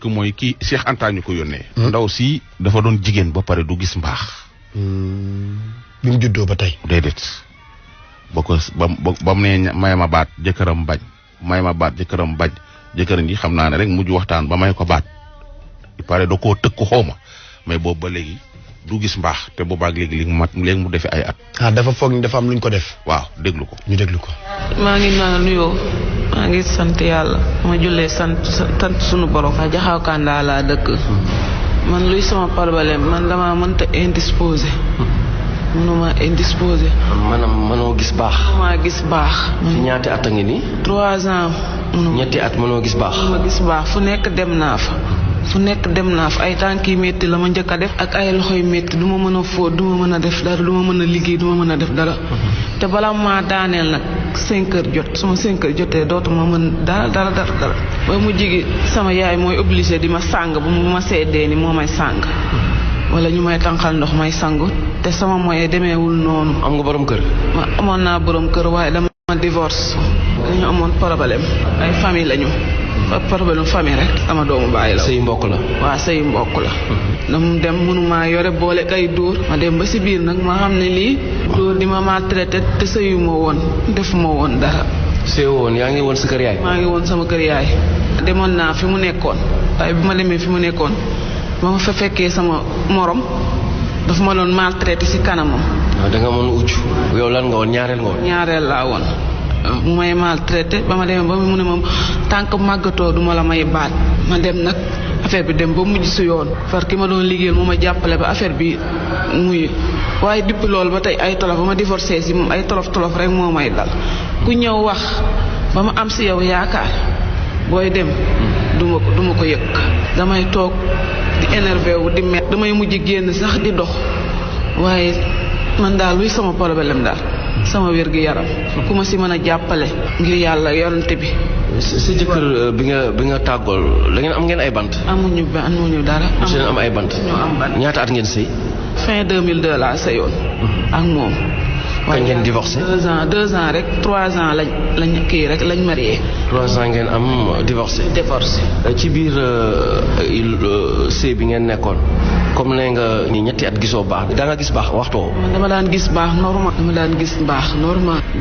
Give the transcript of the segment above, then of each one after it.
mooy kii Cheikh Anta ñu ko yónnee. ndaw si dafa doon jigéen ba pare du gis mbaax. bi mu juddoo ba tey. déedéet ba mu ne may ma baat jëkkëram bañ may ma baat jëkkëram bañ jëkkëram ji xam naa ne rek mujj waxtaan ba may ko baat il paraît da koo tëkku xawma mais boobu ba léegi du gis mbaax te boobaag léegi léegi mu defee ay at. dafa foog ni dafa am luñ ko def. waaw déglu ko. ñu déglu ko. maa ngi nuyoo maa ngi sant yàlla ma jullee sant sunu borom. Jaxaw Kanda laa dëkk. man luy sama problème man dama mënta indisposé. mënuma indisposé. maanaam mënoo gis baax. mënuma gis baax. ci ñaati at a ngi nii. 3 ans. ñetti at mënoo gis baax. mënuma gis baax fu nekk dem naa fa. ay tànk yi métti la ma njëkk a def. ak ay loxo yu métti du ma mën a fóot du ma mën a def dara du ma mën a liggéey du ma mën a def dara. te bala maa daaneel nag 5 heures jot suma 5 heures jotee dootuma mën dara. ba mu jigi sama yaay mooy obligé di ma sàng bu ma seddee ni moo may sàng. wala ñu may tànqal ndox may sangu te sama moyen demeewul noonu. am nga borom kër. ma amoon naa borom kër waaye dama divorce. dañu amoon problème ay famille lañu. problème famille rek sama doomu bàyyi la. sëy mbokk la. waaw sëy mbokk la. dama dem mënumaa yore boole kay dóor. ma dem ba si biir nag ma xam ne lii. dóor di ma maltraité te sëyu ma woon defuma woon dara. sëy woon yaa ngi woon sa kër yaay. maa ngi woon sama kër yaay. demoon naa fi mu nekkoon waaye bi ma demee fi mu nekkoon. ba ma fa fekkee sama morom dafa ma doon maltraité ci kanamam. waaw da nga mën ucc yow lan nga woon ñaareel nga woon. ñaareel laa woon mu may maltraité ba ma demee ba mu ne ma tànk màggatoo du ma la may baat. ma dem nag affaire bi dem ba mujj si yoon. far ki ma doon liggéeyal moo ma jàppale ba affaire bi muy waaye depuis loolu ba tey ay tolof ba ma divorcé si moom ay tolof rek moo may dal. ku ñëw wax ba ma am si yow yaakaar booy dem duma ko yëg. damay toog di énervé wu di met damay mujj génn sax di dox waaye man daal luy sama problème daal sama wér-gu-yaram ku ma si mën a jàppale ngir yàlla yorante bi. sa jëkkër bi nga tàggool da ngeen am ngeen ay bant. amuñu dara. su leen am ay bant. ñoo am bant. ñaata at ngeen sëy. fin 2002 laa sëyoon. ak moom. kañ ngeen divorcé. 2 ans rek 3 ans lañ kii rek lañ marié. 3 ans ngeen am divorcé. ci biir sëy bi ngeen nekkoon comme ne nga ni ñetti at gisoo baax da nga gis baax waxtoo. dama daan gis baax normal.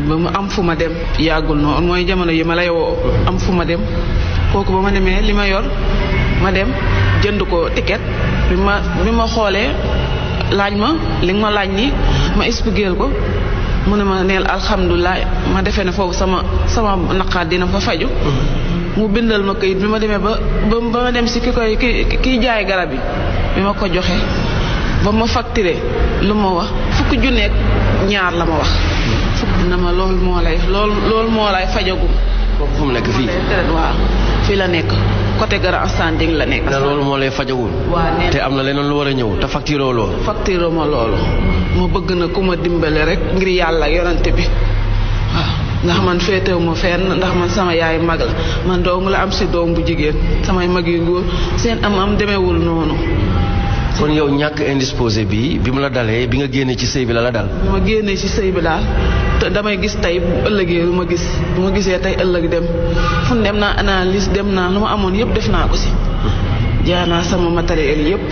ba mu am fu ma dem. yàggul noonu mooy jamono yi ma lay woo. am fu ma dem kooku ba ma demee li ma yor ma dem jënd ko ticket bi ma xoolee laaj ma li nga ma laaj ni ma expliqué ko. mu ne ma neel alhamdulilah ma defee ne foofu sama naqaar dina fa faju mu bindal ma kayit bi ma demee ba ma dem si kiy jaay garab yi bi ma ko joxe ba ma facturé lu ma wax 2 la ma wax. na ma loolu moo lay fajagum. foofu fu mu nekk fii. waaw fii la nekk côté Grand Standing la nekk. loolu moo lay fajagul. waaw te am na leneen lu war a ñëw te facturé loolu. facturé ma loolu. ma bëgg na ku ma dimbale rek ngir yàlla yorante bi waaw ndax man féetewu ma fenn ndax man sama yaay mag la man dong la am si doom bu jigéen samay mag yu góor seen am demeewul noonu. kon yow ñàkk indisposé bi mu la dalee bi nga génnee ci sëy bi la dal. bi ma génnee ci sëy bi daal te damay gis tey bu ëllëgee lu ma gis bu ma gisee tey ëllëg dem fu dem naa analyse dem naa lu ma amoon yëpp def naa ko si jaay naa sama matériel yëpp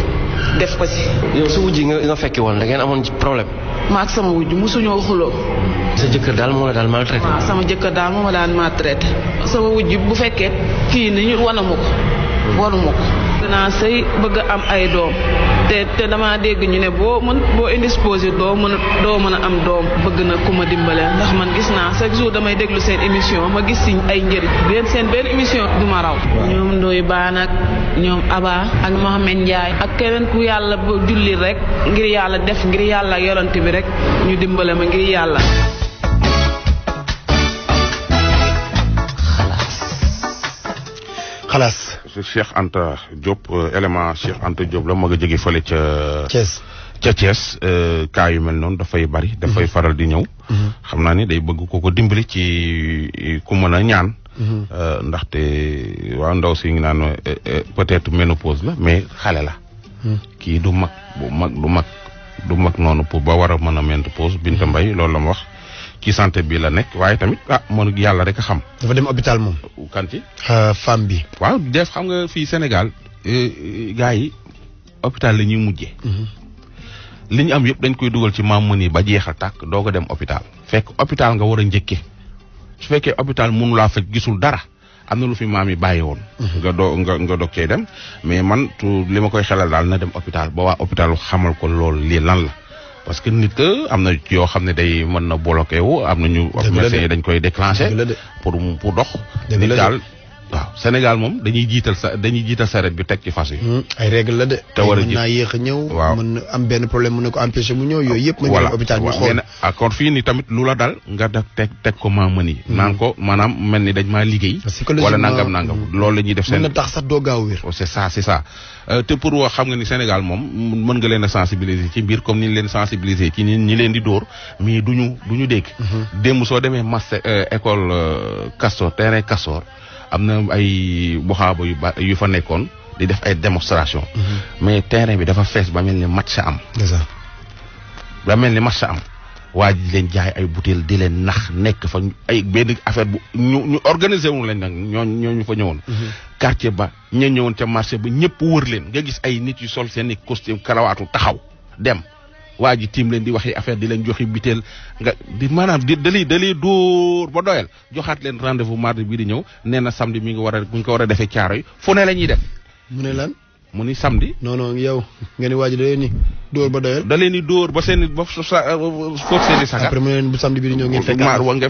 def ko si. yow su wujj nga fekke woon da ngeen amoon problème. ma ak sama wujj mosuñoo xuloo. sa jëkkër daal moo la daal maltraité. waaw sama jëkkër daal moo ma daan maltraité. sama wujj bu fekkee kii ni ñu wanuma ko. dinaa sëy bëgg a am ay doom te dama dégg ñu ne boo indisposé doo mën a am doom bëgg na ku ma dimbale ndax man gis naa chaque jour damay déglu seen émission ma gis si ay njëriñ seen benn émission du ma raw. ñoom Doywaar ak ñoom Aba ak Mohamed Ndiaye ak keneen ku yàlla ba julli rek ngir yàlla def ngir yàlla yorante bi rek ñu dimbale ma ngir yàlla. xalaas. Cheikh Anta Diop élément Cheikh Anta Diop la ma nga jóge fële ca Thiès cas yu mel noonu dafay bari dafay faral di ñëw xam naa ni day bëgg ko dimbali ci ku mën a ñaan ndaxte waaw ndaw si ngi naan peut-être ménopause la mais xale la kii du mag noonu pour ba war a mën a ménopause Binta Mbaye loolu la ma wax ci santé bi la nekk waaye tamit mënu yàlla rek a xam. dafa dem hôpital moom. kan ci. femme bi. waaw def xam nga fii Sénégal gars yi hôpital la ñuy mujjee. li ñu am yëpp dañ koy dugal ci maam mëni ba jeexal tàkk doog a dem hôpital fekk hôpital nga war a njëkke su fekkee hôpital mënu laa faj gisul dara am na lu fi maam yi bàyyi woon. nga doog cee dem mais man li ma koy xelal daal na dem hôpital ba waa hôpital xamal ko loolu lii lan la parce que nit que am na yoo xam ne day mën na bloqué wu am na ñu. médecins yi dañ koy déclenché. pour dox. nit daal waaw Sénégal moom dañuy jiital saret bi teg ci fas yi. ay règle la de. te war a mën naa yéex a ñëw. waaw mën na am benn problème mën na ko empêcher mu ñëw yooyu yëpp. mën na hôpital ñu xool kon fii ni tamit lu la dal nga def teg ko maa mën yi. naan ko maanaam mel ni dañ maa liggéey. wala nangam loolu la ñuy def seen. mën na tax sax doo gaaw wér. c'est ça te pour wax xam nga ni Sénégal moom mën nga leen a sensibiliser ci mbir comme ni ñu leen sensibiliser ci ñi leen di dóor mais duñu dégg. démb soo demee master école Castor terrain Castor am na ay buxaaba yu fa nekkoon di def ay démonstration mais terrain bi dafa fees ba mel ni match am. ba mel ni match am waa ji leen jaay ay butéel di leen nax nekk fa ay benn affaire bu ñu organiser wu lañ nag ñooñu fa ñëwoon. quartier ba ña ñëwoon ca marché ba ñëpp wër leen nga gis ay nit yu sol seen i costume karawaatu taxaw dem waa ji tiim leen di waxi affaire di leen joxi butéel nga di maanaam dalay dóor ba doyal joxaat leen rendez-vous mardi bii di ñëw nee na samedi mi ngi ko war a defee caaro yi fu ne la ñuy def. mu ne lan. mu ni samedi. non yow nga ni waa ji da leen ni dóor ba doyal. da leen ni dóor ba seen ba foog seen i sagar. après mu ne leen bu samedi bi di ñëw ngeen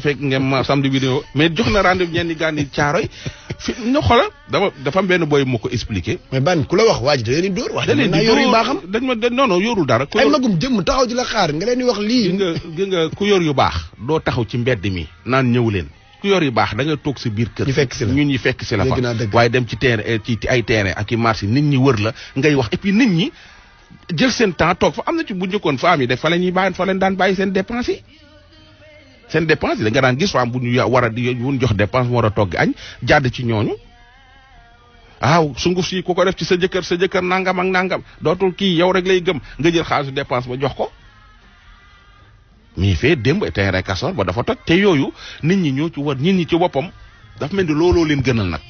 fekk. ngeen samedi bi di ñëw mais jox na rendez-vous ñenn gaan ni caaro yi fi ñu xoolal dafa am benn boy mu ko expliqué. mais ban ku la wax waa ji da leen di dóor. wax da leen di yor yu baaxam non yorul dara. ay magum jëmm taxaw ji la xaar nga leen di wax lii. gi nga ku yor yu baax doo taxaw ci mbedd mi naan ñëw leen. ku yor yu baax da nga toog si biir kër. ñun ñi fekk si la fa waaye dem ci terrain ci ay terrain ak i marché nit ñi wër la ngay wax et puis nit ñi jël seen temps toog fa am na ci bu njëkkoon femmes yi def fa la ñuy bàyyi fa leen daan bàyyi seen dépense yi. seen dépense yi da nga daan gis femme bu ñu war a di bu ñu jox dépense mu war a togg añ jàdd ci ñooñu. waaw sunguf si ku ko def ci sa jëkkër nangam ak nangam dootul kii yow rek lay gëm nga jël xaalisu dépense ba jox ko. mais fee démb terrain Castor ba dafa toj te yooyu nit ñi ñoo ci war nit ñi ci boppam dafa mel ni looloo leen gënal nag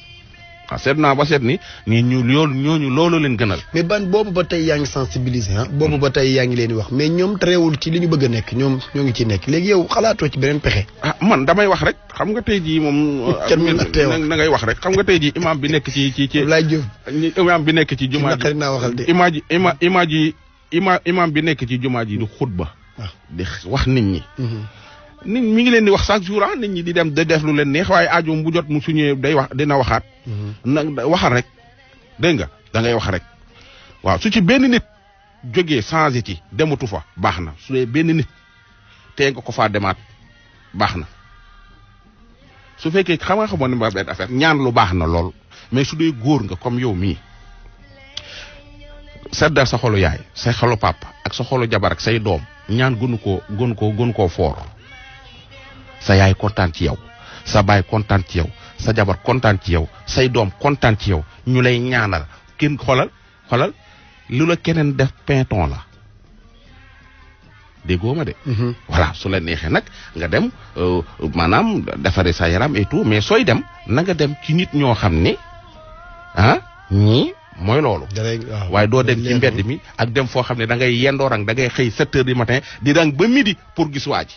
waaw seet naa ba seet ni ñooñu looloo leen gënal. mais ban boobu ba tey yaa ngi sensibiliser ah. boobu ba tey yaa ngi leen di wax mais ñoom tereewul ci li ñu bëgg a nekk ñoom ñoo ngi ci nekk léegi yow xalaatoo ci beneen pexe. ah man damay wax rek xam nga tey jii moom. na ngay wax rek xam nga tey jii imam bi nekk ci. Abdoulaye Diouf imam bi nekk ci jumaa ji naa waxal de. imam bi nekk ci jumaa ji du xutba di wax nit ñi. nit mi ngi leen di wax chaque jour nit ñi di dem de def lu leen neex waaye aajoom bu jot mu suñëwee day wax dina waxaat. nag waxal rek dégg nga da ngay wax rek waaw su ci benn nit jógee changé ci dematu fa baax na su dee benn nit tee nga ko faa demaat baax na su fekkee xamoon ne ma benn affaire ñaan lu baax na lool mais su dee góor nga comme yow mii seddal sa xolu yaay say xolu papa ak sa xolu jabar ak say doom ñaan gënu koo foor sa yaay kontaan ci yow sa baay kontaan ci yow sa jabar kontaan ci yow say doom kontaan ci yow ñu lay ñaanal kenn xoolal lu la keneen def pinton la déggoo ma de. voilà su la neexee nag nga dem maanaam defaree sa yaram et tout mais sooy dem na nga dem ci nit ñoo xam ne ñii mooy loolu. waaye doo dem ci mbedd mi ak dem foo xam ne da ngay yendoo rang da ngay xëy 7 heures du matin di rang ba midi pour gis waa ji